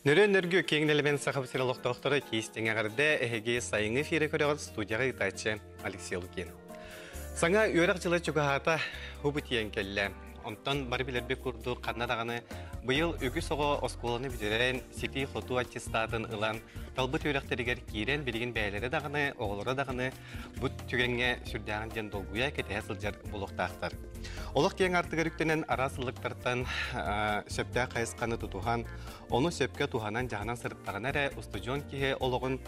Нөрүөн нөргү киэҥ нэлэмэн Саха сирин олохтоохторо киис эҕэрдэ эһиги сайыҥҥы эфири көрөҕүт студияҕа ыытааччы Алексей Лукин. Саҥа үөрэх дьыла чугаһаата хубу тиийэн кэллэ. Онтон бары билэрбит курдук ханна даҕаны быйыл үгүс оҕо оскуоланы бүтэрэн ситии-хотуу аттестатын ылан талбыт үөрэхтэригэр киирэн билигин бэйэлэрэ даҕаны, оҕолоро даҕаны бу түгэҥҥэ сүрдээҕин диэн долгуйа кэтэһэ сылдьар буолуохтаахтар. Олох киэҥ аартыгар үктэнэн араас ыллыктартан сөптөөх хайысханы тутуһан, ону сөпкө туһанан дьаһанан сырыттаҕына эрэ устудьуон киһи олоҕун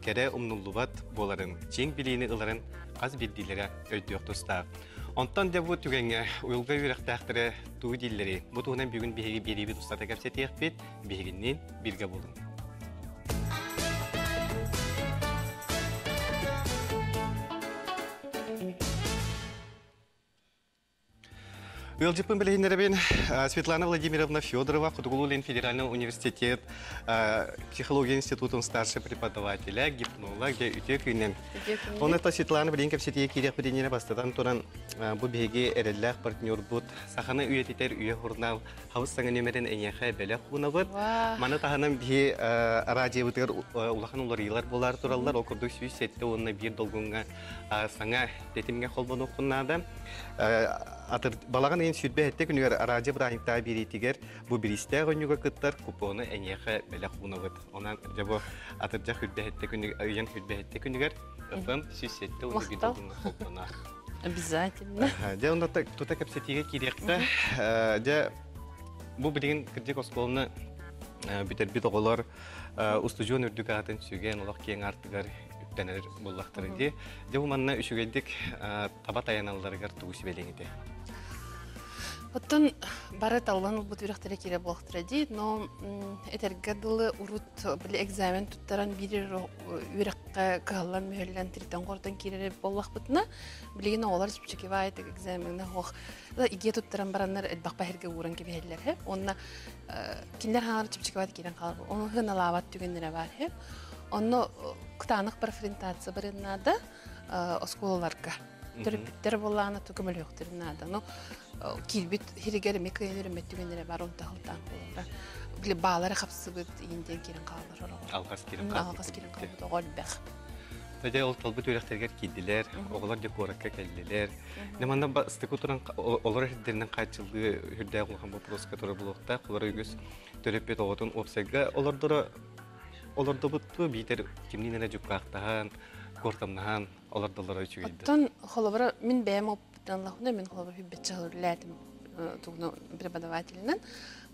кэрэ умнуллубат буоларын, чиҥ билиини ыларын хас биирдиилэрэ өйдүөх тустаах. Онтон дьэ бу түгэҥҥэ уйулҕа үөрэхтээхтэрэ тугу дииллэрий? Бу туһунан бүгүн биһиги биэриибит устата кэпсэтиэхпит, биһигинниин бииргэ буолуҥ. Ыалдьыппын билиһиннэрэбин Светлана Владимировна Федорова, Хотугулуу-Илин федеральный университет психология институтун старший преподавателя, гипнолог, үтүө күнүнэн. Оны та Светлана билин кэпсэтиге киириэхпит иннинэ бастатан туран бу биһиги эрэллээх партнербут Саханы үйэтитэр үйэ журнал хабыс саҥа нүөмэрин эйиэхэ бэлэх уунабыт. Маны таһынан биһи радиобытыгар улахан уларыйыылар буолар тураллар. Ол курдук 107 уонна биир долгуҥҥа саҥа тэтимҥэ холбонуоххун наада. Балаҕан ыйын 27 күнүгэр радио бырааһынньыктаах биэриитигэр бу бириистээх оонньууга кыттар купону эйиэхэ бэлэх уунабыт. Онон дьэ бу атырдьах 27 күнү ыйын 27 күнүгэр ФМ 107 уонна биир долгуҥҥа холбоно. Обязательно. Дьэ, онно тута кэпсэтиигэ киириэхтэ. Дьэ, бу билигин кырдьык оскуоланы бүтэрбит оҕолор устудьуон үрдүк аатын сүгэн олох киэҥ аартыгар үктэнэр буоллахтара дии. Дьэ, бу манна үчүгэйдик таба тайаналларыгар тугу сүбэлиэҥ этэ? Оттон бары таллан ылбыт үрэхтэрэ киирэ буолахтара дии, но этэргэ дылы урут били экзамен туттаран биир үөрэххэ кыһаллан мүһэллэн тиритэн-хорутан киирэр буоллахпытына, билигин оҕолор чэпчэки экзамеҥҥа суох игиэ туттаран бараннар элбэх баһиргэ ууран кэбиһэллэр һэ. Уонна кинилэр хаҥар чэпчэки киирэн хаалар. Ону сыаналаабат түгэннэрэ баар һэ. Онно кытаанах профориентация барыан наада оскуолаларга. Төрөппүттэр буоллаҕына көмөлөһүөхтэрин наада. Ну киирбит хиригэр эмиэ кыайан өрөммөт түгэннэрэ бар онто халтаан буолара. Били баалары хапсыбыт иин диэн киирэн хаалар оҕо. Алҕас киирэн хаалбыт. Алҕас киирэн хаалбыт оҕо элбэх. Дьэ ол талбыт үөрэхтэригэр киирдилэр, оҕолор дьэ куоракка кэллилэр. Дьэ манна бастакы туран олор сирдэринэн хааччыллыы үрдээх улахан боппуруоска турар буолуохтаах. Олор үгүс төрөппүт оҕотун уопсайга олордоро олордубуттуу биитэр кимниин эрэ дьуккаахтаһан, куортамнаһан олордоллоро үчүгэйдэр. Оттон холобура мин бэйэм опытынан мин холобура хүббэччэ үлэлээтим тугуну преподавателинэн.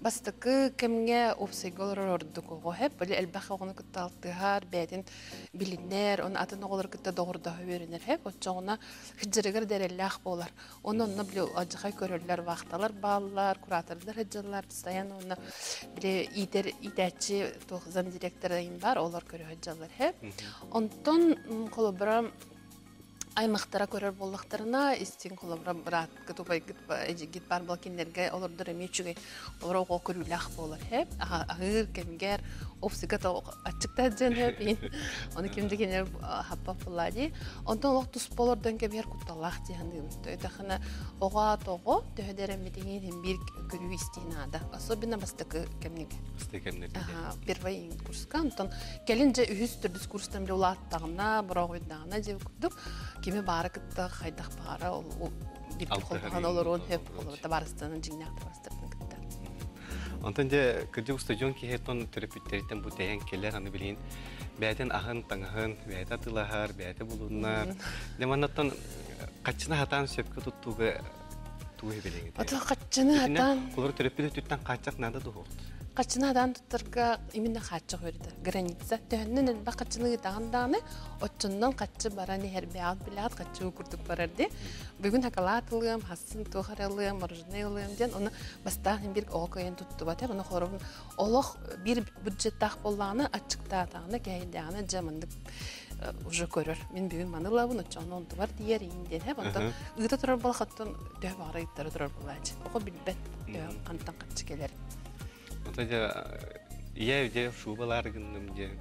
Бастакы кэмҥэ уопсайга олорор ордук оҕо хэп, били элбэх оҕону кытта алтыһар, бэйэтин билинэр, оны атын оҕолору кытта доҕордоһо үөрэнэр хэп, оччоҕуна хыдьырыгар да эрэллээх буолар. Оны онно били алдьархай көрөллөр, вахталар бааллар, куратордар сылдьаллар, постоянно онно били иитэр иитээччи туох замдиректора бар, олор көрө сылдьаллар хэп. Онтон холобура аймахтара көрөр буоллахтарына, истиҥ холобура бырааккыт, убайгыт, эдьигит баар буол кинилэргэ олордор эмиэ үчүгэй. Олор оҕо көрүүлээх буолар хэп. Аһыыр кэмигэр офсига аччыктаах дьон хэп. Оны ким да кинилэр хаппап буоллаа дии. Онтон олох туспа олордон кэбиһэр кутталлаах дии саныыбын. Төһө оҕо тоҕо төһө да эрэммитиҥин иһин биир көрүү истии наада. Особенно бастакы кэмнигэ. Бастакы кэмнэргэ. Первый курска. Онтон кэлин дьэ үһүс төрдүс курстан бile улааттаҕына, бороҕуйдаҕына дьэ курдук кими баара кытта хайдах баара ол бииргэ холбоһон олоруон сөп олору табаарыстанан дьиҥнээх табаарыстарын кытта. Онтон дьэ кырдьык устудьуон киһи төрөппүттэриттэн бу тэйэн кэлэр аны билигин бэйэтин аһын таҥаһын бэйэтэ атыылаһар бэйэтэ булунар дьэ маннаттан хаччыны хатаан сөпкө туттууга тугу билиҥ Ото хаччыны хатаан Олор төрөппүт өттүттэн хааччах наада дуһуот. Хаччыны хатаан туттарга именно хааччах үөрэтэр. Граница. Төһөннөн элбэх хаччыны ыытаҕын даҕаны, оччоннон хаччы баран иһэр бэйэҕит билэҕит хаччы курдук барар дии. Бүгүн шоколад ылыам, хассын туох эрэ ылыам, мороженое ылыам диэн, ону бастаан биир оҕо кыайан туттубат. Ону хоробун олох биир бюджеттаах буоллаҕына, аччыктаатаҕына, кэһэйдэҕинэ дьэ маннык уже көрөр. Мин бүгүн маны ылабын, оччоҕуна онтубар тиийэр иин диэн һэп. Онтон ыыта турар буолахаттан төһө баҕара ыыттара турар буолааччы. Оҕо билбэт төһө хантан хаччы кэлэр. Ото дьэ ийэ дьэ шубалаар гынным диэн.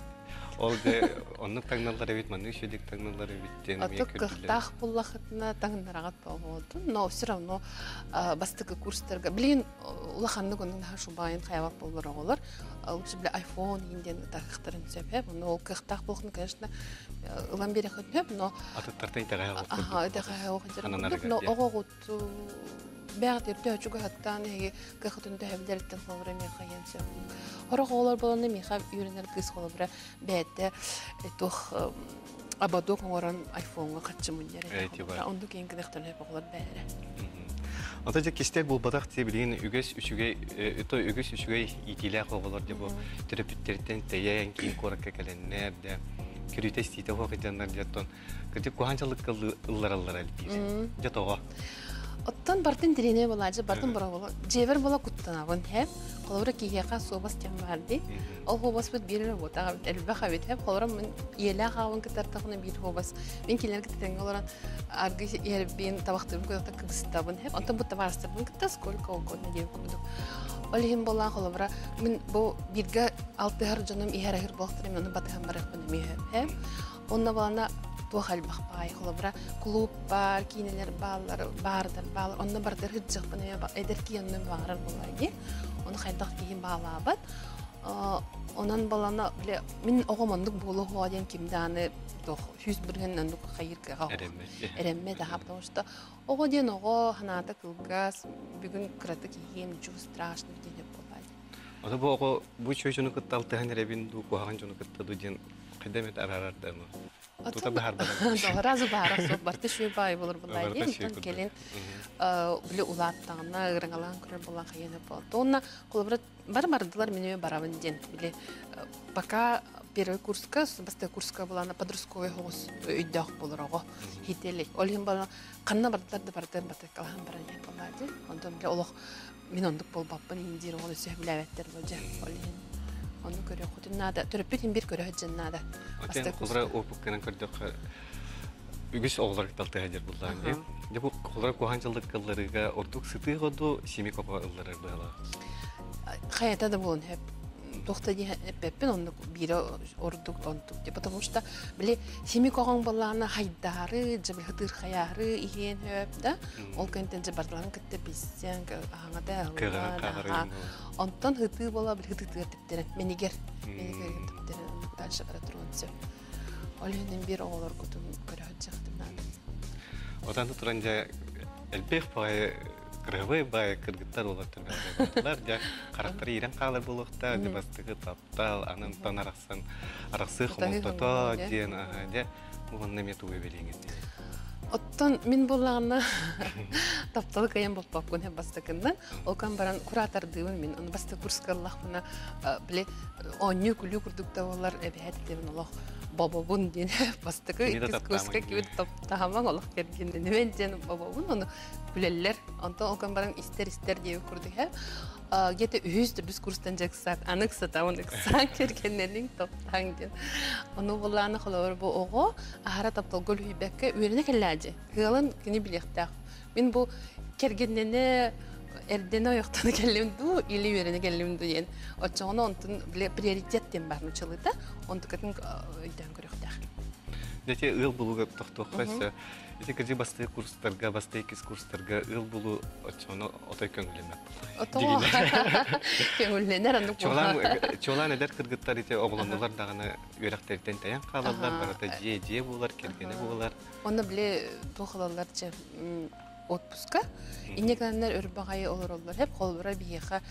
Ол де оннук таҥналлар эбит, маннык үчүгэйдик таҥналлар эбит диэн эмиэ Оттон көрдүлэр. кыахтаах буоллахытына таҥнараҕат буолуотун, но все равно бастакы курстарга билигин улаханнык оннук наһаа шубайын хайабат буоллар оҕолор лучше бile iPhone иин диэн ытахтарын сөп ээ но ол кыахтаах буолхун конечно ылан биэрэххин сөп но Атыттартан итэҕэһэ оҕо аха курдук итэҕэһэ оҕо курдук хананарыгар но диэн. оҕоҕут бэҕэ төһө чугаһаттаан эһиги кыахытын төһөбүлэриттэн холобура миэхэ иэн сөп хорох оҕолор буоланна миэхэ үөрэнэр кыыс холобура бэйэтэ туох ободок оҥорон айфоҥҥа хаччы мунньар этэ оннук иэн кынахтан өп оҕолор бээлэрэ. Ото дьэ кистэл буолбатах дии билигин үгэс үчүгэй ото үгүс үчүгэй иитиилээх оҕолор дьэ бу төрөппүттэриттэн тэйэн киин куоракка кэлэннэр дэ көрүүтэ истиитэ суох дьоннор дьэ оттон кырдьык куһаан дьаллыкка ыллараллара элбиир. Дьэ тоҕо? Оттон бартын тириэнэ буолааччы, бартын бороболо. Дьиэбэр буола куттанабын, һэ. Холобура киһиэхэ суобас диэн баар дии. Ол хуобаспыт биир эрэ буотах эбит, элбэх эбит, һэ. Холобура мин ийэлээх аҕабын кытартахпына биир хуобас. Мин кинилэр кытта тэҥҥэ олорон аргы иһэрбин, табахтыырбын кытта кыбыстабын, һэ. Онтон бу табаарыстарбын кытта сколько угодно диэбит курдук. Ол иһин буоллаан холобура мин бу бииргэ алтыһар дьонум иһэр аһыыр буолтарым, ону батыһан барыахпын эмиэ һэ. Онно балана туох элбэх баай холобура клуб баар, киинэлэр бааллар, баардар баалар. Онно барытыгар сылдьыахпын эмиэ эдэр киһи онно баҕарар буоллар дии. Ону хайдах киһи баалаабат. Онон балана бile мин оҕом оннук буолуо диэн ким дааны туох 100% оннук хайыр кыаҕа эрэммэт аха потому что оҕо диэн оҕо санаата кылгас бүгүн кыратык иһиэм ничего страшного диэн буоллаа. Ото бу оҕо бу үчүгэй дьону кытта алтыһан эрэбин дуу, куһаҕан дьону кытта дуу диэн хайда эмит араарар да ама. Тута баһарбатах. Сразу баара суох барыта үчүгэй баай болор буллаа диэн. Онтон кэлин били улааттаҕына ыраҥалаан көрөр буолан хайыана буолта. Уонна холобура бары бардылар мен барабын диэн били пока первый курска бастакы курска булана подростковый хоҕус өйдөөх болор оҕо хителик. Ол иһин балан ханна бардылар да бардын батыкалаһан баран диэн буоллаа диэн. Онтон били олох мин оннук буолбаппын иһин диир оҕону сөбүлээбэттэр бу дьэ ол иһин ону көрүөххүтүн наада төрөппүт иһин биир көрө сылдьан наада Отен холобура опыккынан көрдөххө үгүс оҕолор талтыһа дьэр буллаан дии. Дьэ бу холобура куһаан дьыллык кылларыга ордук сытыы ходу симик оҕо ылларар быһалаах. Хайата да буолун хөп туох да дии эппэппин оннук биирэ ордук онтук дии потому что били симик оҕоҥ буоллаҕына хайдаары дьэ били хытыырхайаары иһиэн хөп да ол кэнтэн дьэ бардыларын кытта билсэн аһаҥата аһыллан онтон хытыы буола били хытыытыгар тэптэрэн менигер менигер тэптэрэн оннук дальше бара туруон сөп ол иһин биир оҕолоргутун көрө сылдьыахтым наада. Отан туран дьэ элбэх баҕайы кыргыбай баайы кыргыттар уолаттар бааллар дьэ харахтары иирэн хаалар буолуохтаах дьэ бастакы таптал анантан арахсан арахсыы хомолтото диэн дьэ бу онно эмиэ тугу билиҥин. Оттон мин буоллаҕына тапталы кыайан боппоккун бастакыннан ол кан баран куратордыыбын мин ону бастакы курска ыллахпына били оонньуу күлүү курдук да буоллар эбэһээт этебин олох бобобун диэн бастакы иккис курска кибит таптаһамаҥ олох кэргеннэнибэн диэн бобобун ону күлэллэр онтон ол кан баран истэр истэр диэбит курдук где-то үһүс төрдүс курстан дьэ ыксаат аны ыксатабын ыксаан кэргэннэниҥ таптааҥ диэн ону буллааны холобур бу оҕо аһара тапталга үлүһүйбэккэ үөрэнэ кэллээдьи ыалын кини билиэхтээх мин бу кэргэннэнэ эрдэнэ ойохтоно кэллим дуу или үөрэнэ кэллим дуу диэн оччоҕуна онтун приоритет диэн баар нучалыыта онтукатын өйдөөн көрүөхтээх. Дьэ ыал булууга тохтуохха өссө Ити кырдьык бастакы курстарга, бастакы иккис курстарга ыал булуу оччону отой көҥүллэммэт Отоо көҥүллэнэр оннук Чуолаан эдэр кыргыттар ити оҕолоннулар даҕаны үөрэхтэриттэн тэйэн хаалаллар, барыта дьиэ-дьиэ буолар, кэргэнэ буолар. Онно били туох ылаллар дьэ отпуска. Инньэ гынаннар өр баҕайы олороллор. Хеп холобура биһиэхэ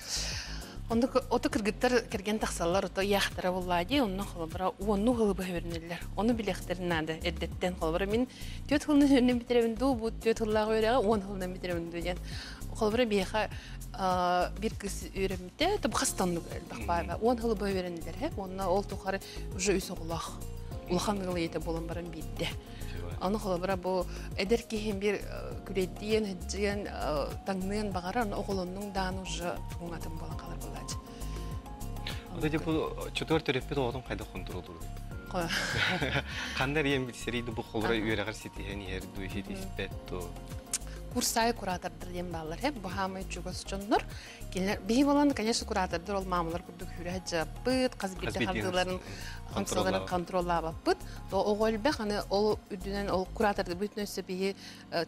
Оннук ото кыргыттар кэргэн тахсаллар, ото ыйаахтара буоллаа дии, онно холобура уоннуу сылы быһа үөрэнэллэр. Ону билиэхтэрин наада эрдэттэн. Холобура мин 4 сылынан үөрэнэн бүтэрэбин дуу, бу 4 сыллаах үөрэҕи 10 сылынан бүтэрэбин дуу диэн. Холобура биһиэхэ биир кыыс үөрэммитэ, то хас да оннук элбэх баайба. 10 сылы быһа үөрэннилэр, һэ. Уонна ол тухары уже үс оҕолоох улахан ыал ийэтэ буолан баран биирдэ. Аны холобура бу эдэр киһи бир күлэйдиэн, сыдьыан, таҥныан баҕарар, аны оҕолоннуҥ даан уже туҥатын буолан хаалар буолааччы. Ото дьэ бу чотуор төрөппүт оҕотун хайдах хонтуруолуур? Ханна эрийэн билсэрий бу холура үөрэҕэр ситиһэн иһэр дуу, ситиспэт дуу? Курс аайы куратордар диэн бааллар. Бу хаамай чугас дьоннор. Кинилэр биһи болан, конечно, куратордар ол маамалар курдук хүрэ дьаппыт, хас биирдэ хардыыларын хамсаларын контроллаабаппыт. Оҕо элбэх, аны ол үрдүнэн ол куратордар бүтүн өссө биһи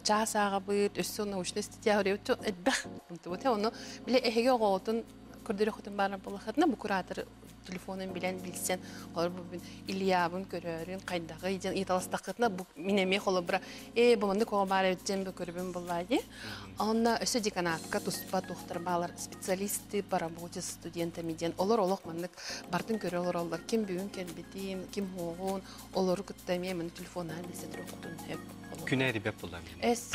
чаас ааҕабыт, өссө научный статья элбэх. Ону биле эһиги оҕоҕутун көрдөрөхөтүн баар буоллахытына бу куратор телефонун билэн билсэн холор бу Ильябын көрөөрүн хайдаҕый диэн ыйыталастаххытына бу мин эмиэ холобура ээ бу маннык оҕо баар эбит диэн бу көрөбүн буллаа дии. Онно өссө деканатка туспа туохтар баалар специалисты по работе с студентами диэн олор олох маннык бартын көрө олороллор ким бүгүн кэлбитин ким хуоҕун олору кытта эмиэ маны телефоннаан билсэ туруоххутун сөп. Күнэ эрибэп була. Эс.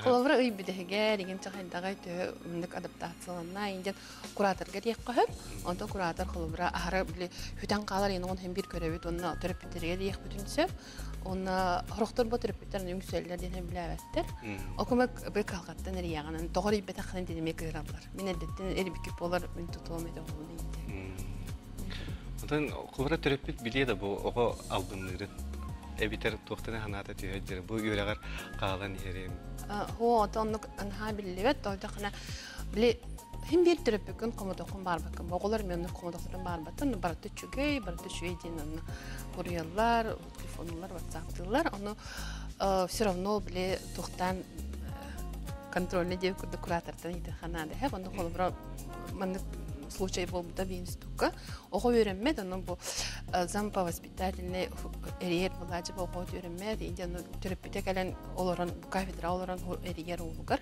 Холобура ый бүтэһигэр игин чахайдаҕай төһө мындык адаптацияланна инден кураторга диэххэ сөп. Онтон куратор холобура аһара били хүтэн хаалар ен оҕон бир көрөбүт уонна төрөппүттэргэ диэхпитин сөп. Уонна хорохтор бу төрөппүттэр үҥсэллэр диэн билээбэттэр. Окумак бу калгаттан эрийэҕинэн тоҕор ийбэтэххинэн диэн эмиэ кыыраллар. Мин эрдэттэн эрибикки буолар мин тутуом этэ оҕобун иитэ. Онтон холобура төрөппүт билиэ да бу оҕо албынныырын эбитэр туохтан ханаата түһэр дьэр бу үөрэҕэр хаалан иһэрин. Хоо, оннук анхаа биллибэт, тоойдоххуна били хим биир төрөппүккүн хомодоххун баарбаккын оҕолор мен оннук хомодохторун баарбаттан барыта үчүгэй барыта үчүгэй диэн онно хуруйаллар телефоннулар ватсаптыыллар ону все равно били туохтаан контрольный диэбит курдук куратортан ыйытыахха наада эһэ онно холобура маннык случай буолбута биинстукка оҕо үөрэммэт ону бу зам по воспитательной эрийэр былаадьы оҕо үөрэммэт индиан төрөппүтэ кэлэн олорон бу кафедра олорон эрийэр уолугар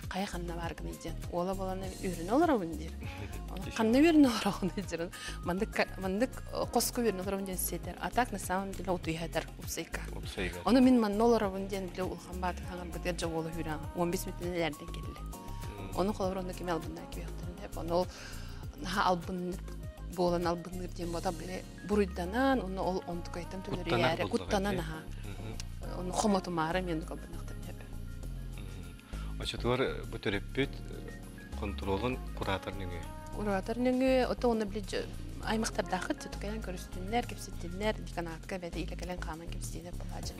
хайа ханна бааргыный диэн уола буолан үөрэнэ олоробун диир ханна үөрэнэ олороҕун диир маннык маннык хоско үөрэнэ олоробун диэн сиэтэр а так на самом деле утуйатар упсайка ону мин манна олоробун диэн биле улахан баатык хаҥарбытыгар дьэ уола хүүрэн 15 мүнүүтүнэн элэрден кэллэ ону холобур онно кими албыннаа киһиэхтэрин деп ону ол наһаа албынныр буолан албынныыр диэн бота биле буруйданан онно ол онтукайтан төлөрүйээрэ куттанан аха ону хомотумаара мен албыннахтар деп. Очотугар бу төрөппүт контролун куратор нөҥүө. Куратор нөҥүө, ото оны били аймактардаахыт түтүкэнэн көрүстүннэр, кэпсэттиннэр, деканатка бэйэтэ илэ кэлэн хааман кэпсиинэр балаадьы.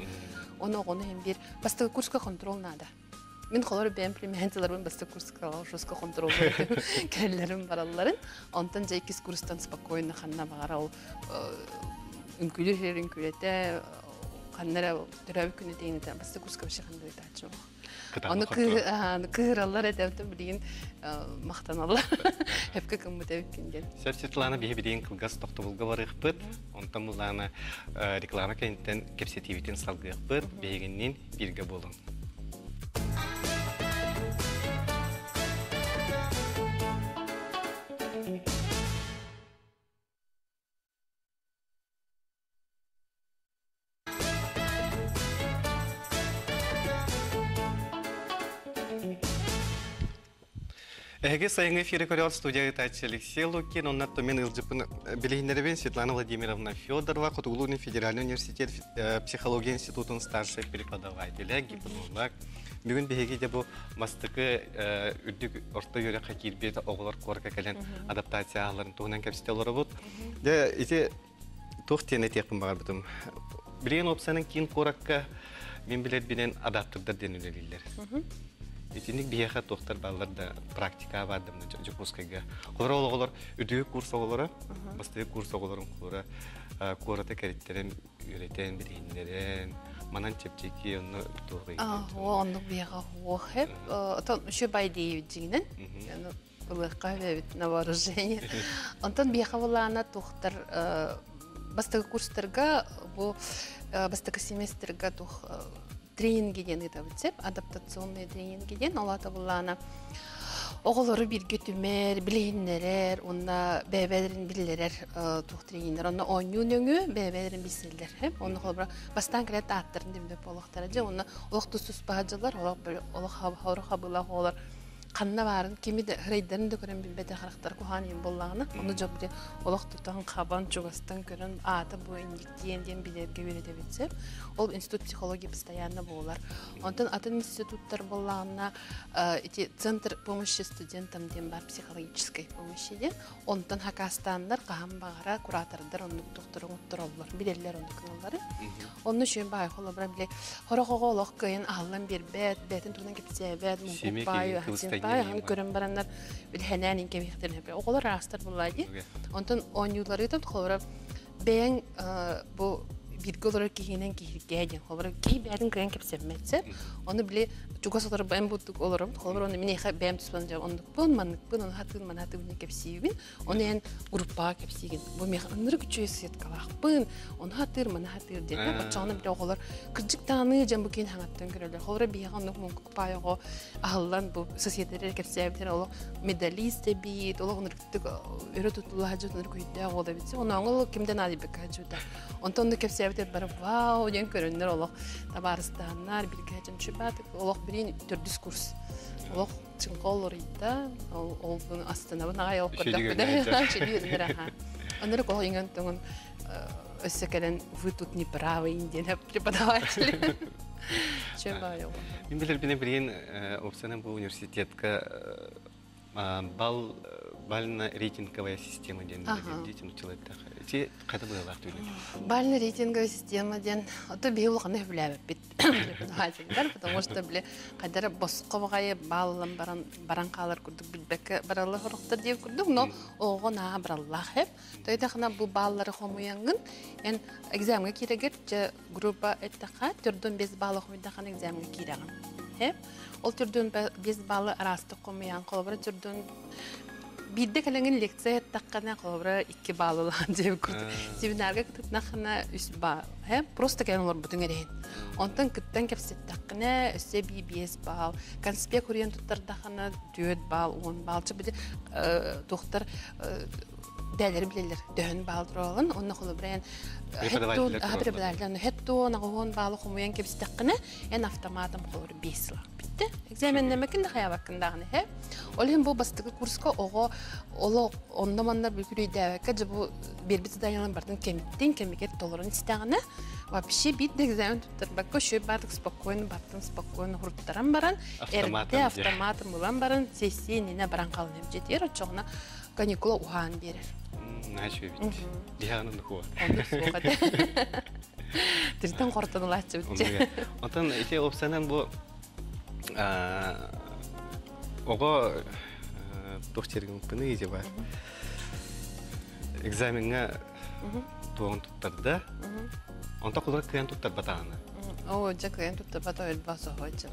Оны оҕону хем бир бастакы курска контрол наада. Мин холор бэйэм племянницаларбын бастакы курска жестко контрол кэллэрим баралларын. Онтон дьэ иккис курстан спокойно ханна баҕара ол үҥкүүлүүр иһэр үҥкүүлэтэ ханна эрэ төрөөбүт күнү тэҥнэтэ бастакы курска вообще ханна ыытааччы Ону кыыраллар этэ, билигин махтаналлар. Хөпкө кыммыт эбиккин диэн. Сөп Светлана биһи билигин кылгас тохтобулга барыахпыт. Онтон буллаана реклама кэнниттэн кэпсэтиибитин салгыахпыт. Биһигинниин бииргэ буолуҥ. Эһиги сайыҥҥы эфири көрөҕүт студия ыытааччы Алексей Лукин, онно мен ыалдьыппын билиһиннэрэбин Светлана Владимировна Федорова, Хотугулуу федеральный университет психология институтун старшай преподавателя, гипнолог. Бүгүн биһиги де бу бастакы үрдүк орто үөрэххэ киирбит оҕолор куоракка кэлэн адаптацияларын туһунан кэпсэтэ олоробут. Дьэ, ити туох диэн этиэхпин баҕарбытым. Билигин уопсайынан киин куоракка мин билэрбинэн адаптердар диэн үлэлииллэр. Итинник биһиэхэ туохтар бааллар да практика баар да Дьокуускайга. Холоро оҕолор үрдүкү курс оҕолоро, бастакы курс оҕолорун холоро куораты кэриттэрэн үөрэтэн, билиһиннэрэн, манан чэпчэки онно туох Оо, оннук биһиэхэ хуох хэп. Отон үчү бай диэбит дьиҥинэн. Ылыахха эбит на вооружение. Онтон биһиэхэ булаана туохтар бастакы курстарга бу бастакы семестрга туох тренинги диэн ыытабыт сеп адаптационные тренинги диэн ол аата буллаана оҕолору бииргэ түмэр, билиһиннэрэр уонна бэйэ-бэйэлэрин биллэрэр туох трениннэр онно оонньуу нөҥүө бэйэ-бэйэлэрин билсэллэр. Онно холобура бастаан кэлээт ааттарын димдеп буолуохтара дьэ уонна олох тус-туспа сылдьаллар олох олох хабылах оҕолор. Ханна баарын кими да һырайдарын да көрөн билбэтэ харахтар куһаан иһин буоллаҕына, ону дьон били олох тутан хабан чугастан көрөн аата бу инник диэн диэн билэргэ үөрэтэбит сөп. Ол институт психологии постоянно буолар. Онтон атын институттар буоллаҕына ити центр помощи студентам диэн бар психологической помощи диэн. Онтон хакастааннар хаһан баҕара куратордар оннук тохтору оҥоттороллор, билэллэр оннук гыналлары. Онно үчүгэй баай холобура били хорох оҕо олох кыайан аһыллан биэрбэт, бэйэтин туһунан кэпсээбэт, муҥкук баай, баай аһын көрөн бараннар били хэнээн инкэбиэхтэрин сөп. Оҕолор араастар буоллаа дии. Онтон оонньууларыытын холобура бэйэҥ бу бииргэ олорор киһинэн киһиргээ диэн холобура киһи бэйэтин кыайан кэпсэммэт сөп. Ону били чугас олорор бэйэм буттук олоробут. Холобура ону миниэхэ бэйэм туспан дьэ оннукпун, манныкпын, ону хатыын, маны хатыын кэпсиибин. Ону эн группаҕа кэпсиигин. Бу миэхэ ынырык үчүгэй сеткалаахпын, ону хатыыр, маны хатыыр диэн. Оччоҕуна били оҕолор кырдьык даҕаны дьэн бу киин хаҥаттан көрөллөр. Холобура биһиэхэ оннук муҥкук паай оҕо аһыллан бу соседтэр кэпсээбитэр олох медалист эбит, олох ынырыктык өрө тутулла сылдьыбыт ынырык өйдөөх уол эбит. Онооҥу ким да наадыйбакка сылдьыбыта. Онтон оннук кэпсээбитэр бары вау диэн көрөннөр олох табаарыстааннар, бииргэ сылдьан чубаатык олох билин төрдүс курс. Олох чыҥха олоруйда, ол ол буну астынабын аҕай ол көрдөхпүнэ чүдүүрүнэр аха. Оннук ол иҥэн тоҥун өссө кэлэн вы тут не правы диэн преподаватель. Чө баайы. Мин билэрбинэ билигин опсанан бу университетка бал бально-рейтинговая система диэн дети училаттах. Ити хата быһалаах түгэн. Бально-рейтинговая система диэн ото биһи улаханы сөбүлээбэппит преподавателлэр, потому что били хайдара босхо баҕайы бааллан баран баран хаалар курдук билбэккэ баралла сорохтор диир курдук, но оҕоҕо наа бараллаах хэп. Тойдахына бу бааллары хомуйаҥҥын эн экзамҥа киирэгэр дьэ группа эттэххэ төрдүн бес баалы хомуйдахана экзамҥа киирэҕин. Хэп. Ол төрдүн бес баалы араастык хомуйан, холобура төрдүн биирдэ кэлэҥин лекция эттэххинэ, холобура икки баалылаан диэбит курдук. Семинарга кытытнаххына үс баал. Һэ, просто кэлэн олорбутуҥ эрэһин. Онтон кыттан кэпсэттэххинэ, өссө эбии биэс баал. Конспект уруйан туттардаххына, түөрт баал, уон баал. Чэ, били туохтар бээлэри билэллэр төһөн баал туралын. Онно холобура эн преподаватель хеттуон, аҕыһуон баалы хомуйан кэбистэххинэ, эн автоматом холобура биэс сыл бүттэ. Экзаменнэмэкин да хайаабаккын даҕаны һэ. Ол иһин бу бастакы курска оҕо олох онно-манна бүкүрүйдээбэккэ дьэ бу биэрбит заданиеларын барытын кэмиттин кэмигэр толорон истэҕинэ вообще биир да экзамен туттарбакка үчүгэй баатык спокойно бартын спокойно хуруттаран баран эрдэ автоматом ылан баран сессия иннинэ баран хаалан дьиэтигэр оччоҕуна каникула уһаан биэрэр. Наша бит. Диһаанын хуа. Оннук суох этэ. Тиртэн хортонулааччыбыт. Онтон ити опсанан бу оҕо туох тергүҥпүнүй бар. Экзамеҥҥа туоҕун туттарда. Онто кулар кыайан туттарбатаҕына. Оо, дьэ кыайан туттарбата өлбөх соһуйча.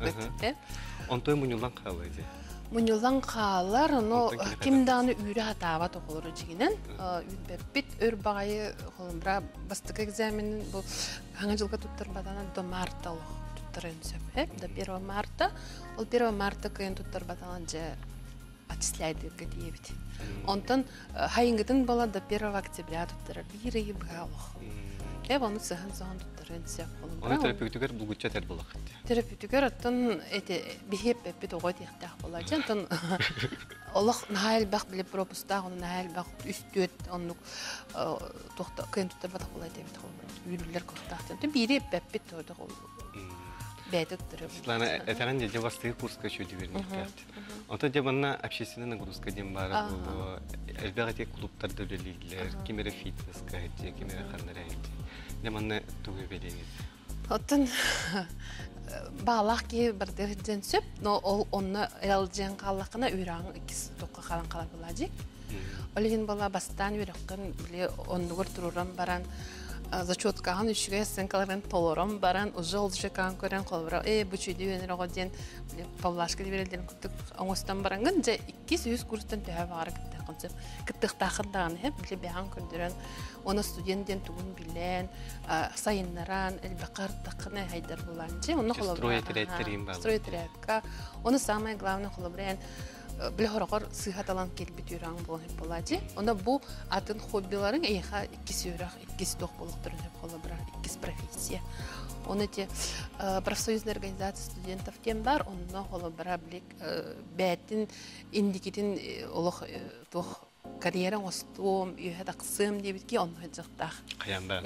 Онтой мунньуллан хаалар дии. Мунньуллан хаалар, ону ким даҕаны үүрэ сатаабат оҕолору дьигинэн үүрбэппит өр баҕайы холобура бастакы экзаменин бу хаҥа дьылга туттарбатана до марта олох туттарыан сөп до 1 марта ол 1 марта кыайан туттарбатаҕын дьэ отчисляйдыырга тиийэбит онтон хайыҥҥытын буола до 1 октября туттарар биир ыйы быһа олох Эб ону сыһан-соһон туттарыан сөп. Ону төрөппүтүгэр булгуччу этэр буолаххыт. Төрөппүтүгэр оттон эти биһиэппэппит оҕо этиэхтээх буолааччы. Онтон олох наһаа элбэх били пропустаах, ону наһаа элбэх үс-түөрт оннук туохта кыайан туттарбатах буолла этибит үүрүллэр кыахтаах. Онтон биири эппэппит бэйэтэ туттарыа. Светлана, этэҕин дьэ бастыгы курска үчүгэй үөрэнэхтээхтин. Онтон дьэ манна общественная нагрузка диэн баара буолуо. Элбэх эти клубтарда үлэлииллэр, ким эрэ фитнеска иһитиэ, ким эрэ ханна эрэ иһитиэ. Дьэ манна тугу эбэлиэҥит? Оттон баалаах киһи бардыыр диэн сөп, но ол онно ЛДьэн хааллаххына үөрэҕиҥ иккис токко хаалан хаалар буолаадьы. Ол иһин буола бастаан үөрэххин били оннугар туруоран баран зачеткаҕын үчүгэй оценкаларын толорон баран уже ол зачеткаҕын көрөн холобура ээ бу үчүгэй үөрэнэр оҕо диэн Павлашка диэбэрэллэрин курдук оҥостон бараҥҥын дьэ иккис үһүс курстан төһө баҕара кыттыаххын сөп кыттыахтааххын даҕаны сөп били бэйэҕин көрдөрөн уонна студент диэн тугун билэн сайыннаран элбэххэ ырыттаххына хайдар булаан дьэ онно холобура стройотрядка ону самое главное холобура эн били хороҕор сыыһа талан кэлбит үөрэҕиҥ буолан сөп буолааччы онно бу атын хоббиларыҥ эйиэхэ иккис үөрэх иккис туох буолуохтарын сөп холобура иккис профессия оны те. Профсоюзная организация студентов диэн бар, онно холобура били бээтин индикитин олох туох карьера оҥостуом, үөһэ тахсыам диэбит ки онно сылдьыахтаах. Хаяндаан.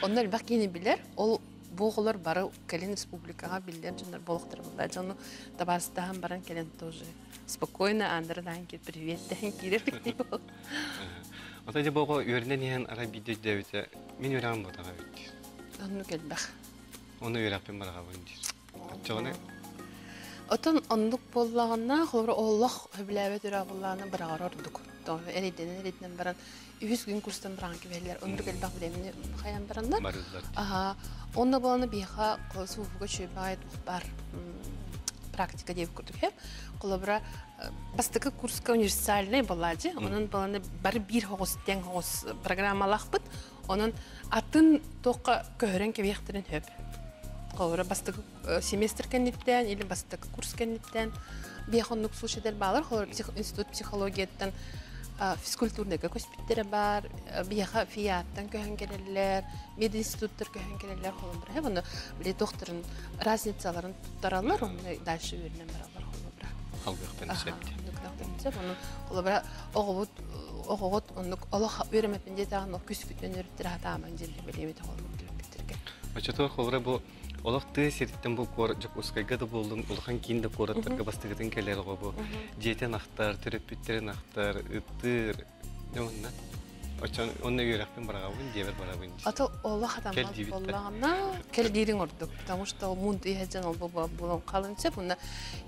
Онно элбэх киһини билэр. Ол бу оҕолор бары кэлин республикаҕа биллэр дьоннор буолуохтара буолла. Дьону табаарыстаһан баран кэлэн тоже спокойно аандарынаан киир привет дэһэн киирэр дии буол. Ото дьэ бу оҕо үөрэнэн иһэн арай биирдэ өйдөөбүтэ мин үөрэҕим буотаҕа эбит диир. Оннук элбэх. Ону үөрэхпин быраҕабын диир. Оччоҕуна Отон оннук буоллаҕына, холобура олох сөбүлээбэт үөрэх буоллаҕына быраҕар ордук. Эрэйдэнэн эрэйдэнэн баран үһүс күн курстан быраҕан кэбиһэллэр. Оннук элбэх времени хайан бараннар. Барыллар. Аха. Онно буолана биһиэхэ сууфуга үчүгэй баҕайы туох баар практика диэбит курдук һэ. Холобура бастакы курска универсальный буоллаачы. Онон баланы бары биир хоҕус тэҥ хоҕус программалаахпыт. Онон атын туохха көһөрөн кэбиэхтэрин сөп. Холобура бастакы семестр кэнниттэн или бастакы курс кэнниттэн биэх оннук случайдар баалар. Холобура институт психологияттан физкультурныйга көспүттэрэ баар, биһиэхэ ФИАттан көһөн кэлэллэр, мединституттар көһөн кэлэллэр холобура. Онно били туохтарын разницаларын туттараллар, онно дальше үөрэнэн бараллар холобура. Халгыахтан сөп. Сөп. Онон холобура оҕобут оҕоҕут оннук олох үөрэмэппин диэтэҕин ол күскүтүн өрүттэр хатааман дьэллэ билиэбит оҕолорун төрөппүттэргэ. Оччотугар холобура бу олох тыа сириттэн бу куор Дьокуускайга да буоллун улахан киин да куораттарга бастакытын кэлэр оҕо бу дьиэтин ахтар, төрөппүттэрин ахтар, ыттыыр уонна Очон онно үөрэхпин бараҕабын, дьиэбэр барабын. Ато олох хатаммат буоллаҕына кэл диириҥ ордук, потому что муун иһэдьэн ол буолан халын сөп. Уонна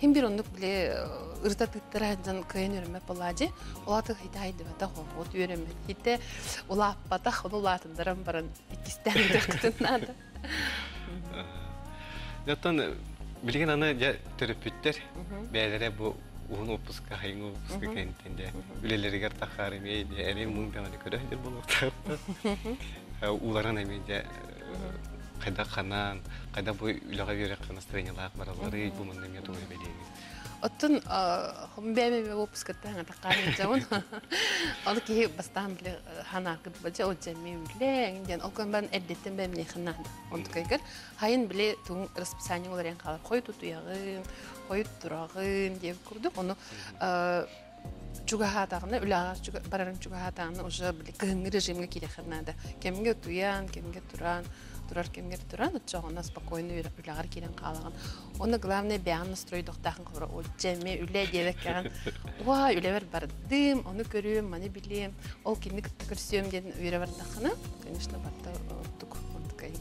хим бир оннук биле ырыта тыттара сылдьан кыайан үөрэммэт буолаадьы. Ол аты хите хайдыбатах, от үөрэммэт. Хите улааппатах, ону улаатындаран баран иккистээн ыытыаххытын наада. Оттон билигин аны дьэ төрөппүттэр бэйэлэрэ бу уһун отпуска, хайыҥ отпуска кэнниттэн дьэ үлэлэригэр тахаар эмиэ дьэ эмиэ муҥ даҕаны көрө сылдьар буолуохтаахтар. Ууларын эмиэ дьэ хайдах ханаан, хайдах бу үлэҕэ үөрэххэ настроениелаах баралларый, бу манна эмиэ тугу бэлиэҥий? Оттон бэйэм выпускаттан атаххаан Ол киһи бастаан били ханаакыт бача ол дьэмми үлэ диэн ол көн баран эрдэттэн бэйэмниэхин наада. Онтукайгар хайын били тугун расписание олорен хаалар хойут утуйаҕын, хойут тураҕын диэн курдук ону чугаһаатаҕына үлэҕэ барарын чугаһаатаҕына уже били кыһыҥҥы режимҥэ киириэххин наада. Кэмҥэ утуйан, кэмҥэ туран, турар кэмҥэр туран оччоҕуна спокойно үлэҕэр киирэн хаалаҕын. Уонна главное бэйэҕин настройдуохтаахын холобура отче эмиэ үлэ диэбэккэҕин уа үлэбэр бардым, ону көрүөм, маны билиэм, ол кинини кытта көрсүөм диэн үөрэ бардаххына, конечно, барта ордук онтукай.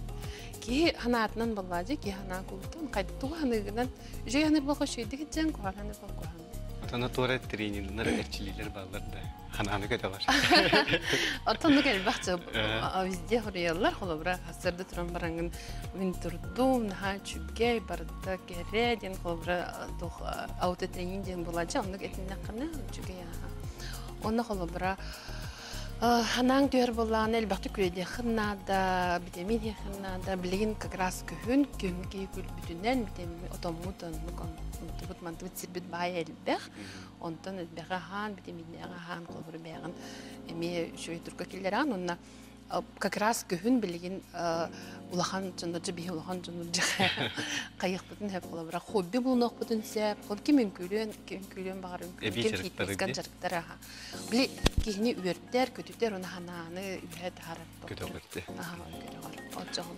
Киһи санаатынан буоллаадьы, киһи санаа кулутун, тугу саныыгынан, үчүгэй саныыр буолха үчүгэйдик итдьэн, куһаҕан саныыр буолха куһаҕан. Отона туора трениннэр, эрчилиилэр бааллар да ханааны көтөҕөр. Оттон оннук элбэх везде хоруйаллар. Холобура, сарсыарда туран бараҥҥын мин турдум, наһаа үчүгэй, барыта кэрэ диэн холобура туох аутотренинг диэн буолааччы, оннук этиннэххинэ үчүгэй аха. Онно холобура ханаан түһэр буоллаҕына элбэхтик күөдиэххин наада, витамин иһиэххин наада. Билигин как раз күһүн, күһүн киһи күлбүтүнэн витамин отоммут оннук онтубут мантыбыт сирбит баай элбэх. Онтон элбэҕи аһаан, витаминнээҕи аһаан, холобура бэйэҕин эмиэ үчүгэй турка киллэрэҕин уонна как раз күһүн билигин улахан дьоннордьо биһи улахан дьоннордьо хайыахпытын сөп холобура хобби булунуохпутун сөп хол ким үҥкүүлүөн ким үҥкүүлүөн баҕар үҥкүүлүөн ким фитнескэ дьарыктар аха били киһини үөрдэр көтүтэр уна ханааны үһэ таһарар көтөҕөр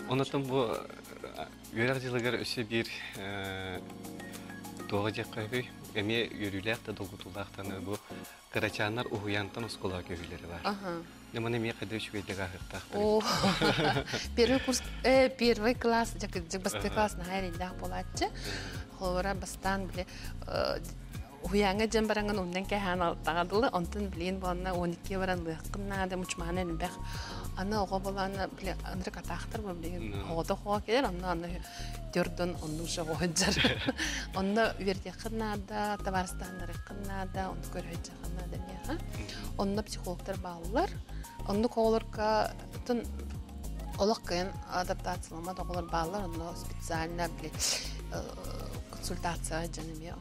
Онотон бу үөрэх дьылыгар өссө биир туоҕа диэххэ эмиэ үөрүүлээх да долгутуулаах да бу кырачааннар уһуйаантан оскуолаҕа көһүүлэрэ баар. Дьэ маны эмиэ хайда үчүгэйдик ааһыахтаахтар. Первый курс, первый класс, бастакы класс наһаа эрэйдээх буолааччы. Холобура бастаан били уһуйааҥҥа дьэн бараҥҥын умнан кэһээн алтаҕа дылы, онтон билигин буоланна 12 баран лыаххын наада, мучмаана элбэх. Аны оҕо буолаана били ынырык атаахтар бу билигин оҕото оҕо кэлэр, онно аны төрдөн оннук же оҕо Онно үөрдиэххин наада, табаарыстаһыннарыаххын наада, онно көрө сылдьыаххын наада миэхэ. Онно психологтар бааллар. Оннук оҕолорго олох кыайан адаптацияламмат оҕолор бааллар, онно специально били консультация дьон эмиэ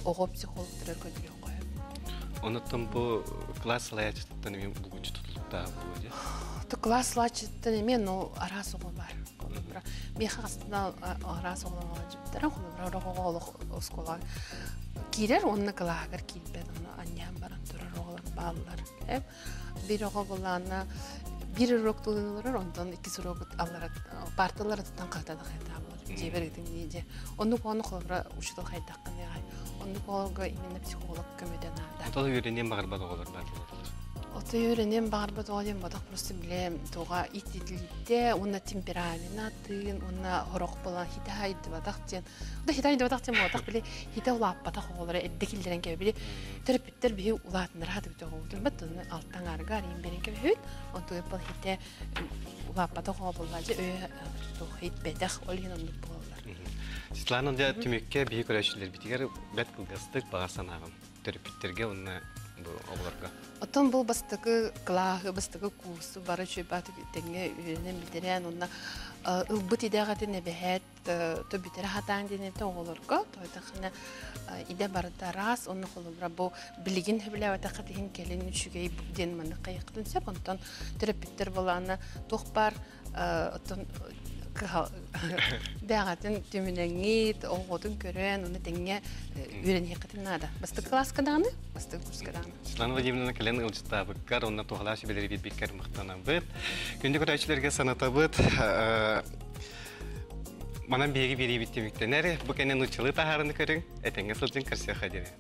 оҕо психологтара көрдөрүөххэ сөп. Онуттан бу класс салайааччытыттан эмиэ булгуччу тутулуктаах буолуо дии. Класс лачыттан эме, но араас оҕо бар. Холобура, миэхэ хастана араас оҕолор дьиптара, холобура, оҕо олох оскуола киирэр, онно кылааһыгар киирбэт, онно анньаан баран турар оҕолор бааллар. Бир оҕо булаана бир урок тулун олорор, онтон иккис урок аллара парталарыттан хатана хатаабылар. Дьиэбэр ытын дии. Оннук ону холобура учуутал хайдаххын яҕай. Оннук оҕолорго именно психолог көмөтө наада. Отол үөрэниэн баҕарбат оҕолор баар буолаллар. Ото үөрэниэн баҕарбат оҕо диэн бодох просто билэм туга итилитте уонна темперамент тыын уонна хорох буолан хите хайдыбатах диэн. Да хите хайдыбатах диэн буолбатах били хите улааппатах оҕолоро эрдэ киллэрэн кэбили били төрөппүттэр биһи улаатыннара хатыбыт оҕобутун бат тылны алтан арга арыйын берин кэбиһүт онтуй был хите улааппатах оҕо буолла өйө туох хитпэтэх ол иһин оннук буолаллар. Светлана дьэ түмүккэ биһи көрөөччүлэрбитигэр бэрт кылгастык баҕа санааҕын төрөппүттэргэ уонна бу оҕолорго. Оттон бұл бастакы кылааһы, бастакы курсу бары үчүгэй тэҥҥэ үөрэнэн бүтэрэн уонна ылбыт идэҕитин эбэһээт то бүтэрэ хатаан диэн этэ оҕолорго тойтахына идэ барыта араас онно холобура бу билигин хөбүлээбэтэххит иһин кэлин үчүгэй диэн маннык хайыаххытын сөп онтон төрөппүттэр буолаана туох баар оттон бэҕэтин түмүнэҥҥит оҕотун көрөн уну тэҥҥэ үөрэниэххитин наада бастакы кылааска даҕаны бастакы курска даҕаны. Светлана Владимировна кэлэн ыалдьыттаабыккар уонна туһалаах сүбэлэри биэрбиккэр махтанабыт. Күндү көрөөччүлэргэ санатабыт. Манан биһиги биэриибит түмүктэнэр. Бу кэннэ нууччалыы таһаарыны көрүҥ, этэҥҥэ сылдьын көрсүөххэ диэри.